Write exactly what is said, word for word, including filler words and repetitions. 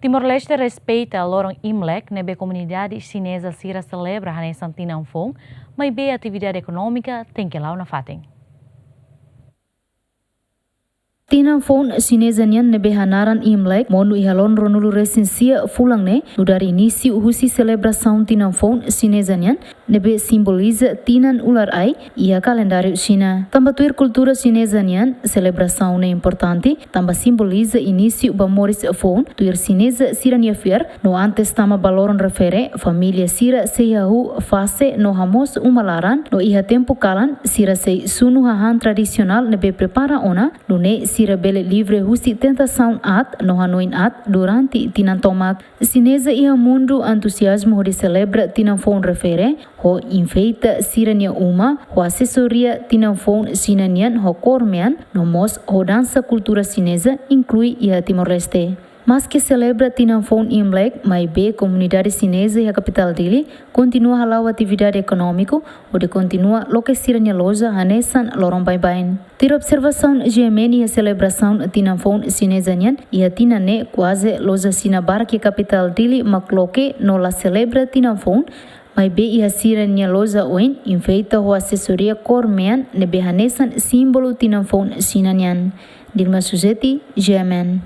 Timor-Leste respeita loron Imlek ne'ebé komunidade xineza sira selebra hanesan tinan foun, maibé atividade ekonómika tenke la'o nafatin. Tinan foun xineza nian ne'ebé hanaran Imlek monu iha loron ruanulu resin sia fulan ne'e, nu'udar inísiu husi selebrasaun tinan foun xineza nian, ne'ebé simboliza tinan ular-ai iha kalendáriu Xina. Tanba tuir kultura xineza nian, selebrasaun ne'e importante tanba simboliza inísiu ba moris foun, tuir xineza sira-nia fiar, no antes tama ba loron refere, família sira sei hahú fase no hamoos uma laran, no iha tempu kalan, sira sei sunu hahán tradisionál ne'ebé prepara ona, nune'e sira bele livre husi tentasaun aat no hanoin aat durante tinan tomak. Xineza iha mundu entuziazmu hodi selebra tinan foun refere, ho enfeita sira-nia uma, ho asesoria tinan foun Xina nian ho kór mean, no mós ho dansa kultura xineza inklui iha Timor-Leste. Maske selebra tinan foun Imlek, maibé komunidade xineza iha kapitál Dili kontinua hala'o atividade ekonómiku, hodi kontinua loke sira-nia loja hanesan loron baibain. Tuir observasaun G M N iha selebrasaun tinan foun xineza nian, iha tinan ne'e kuaze loja Xina barak iha kapitál Dili mak loke no la selebra tinan foun, maibé iha sira-nia loja oin enfeita ho asesoria kór mean ne'ebé hanesan símbolu tinan foun Xina nian. Dilma Suzeti, G M N.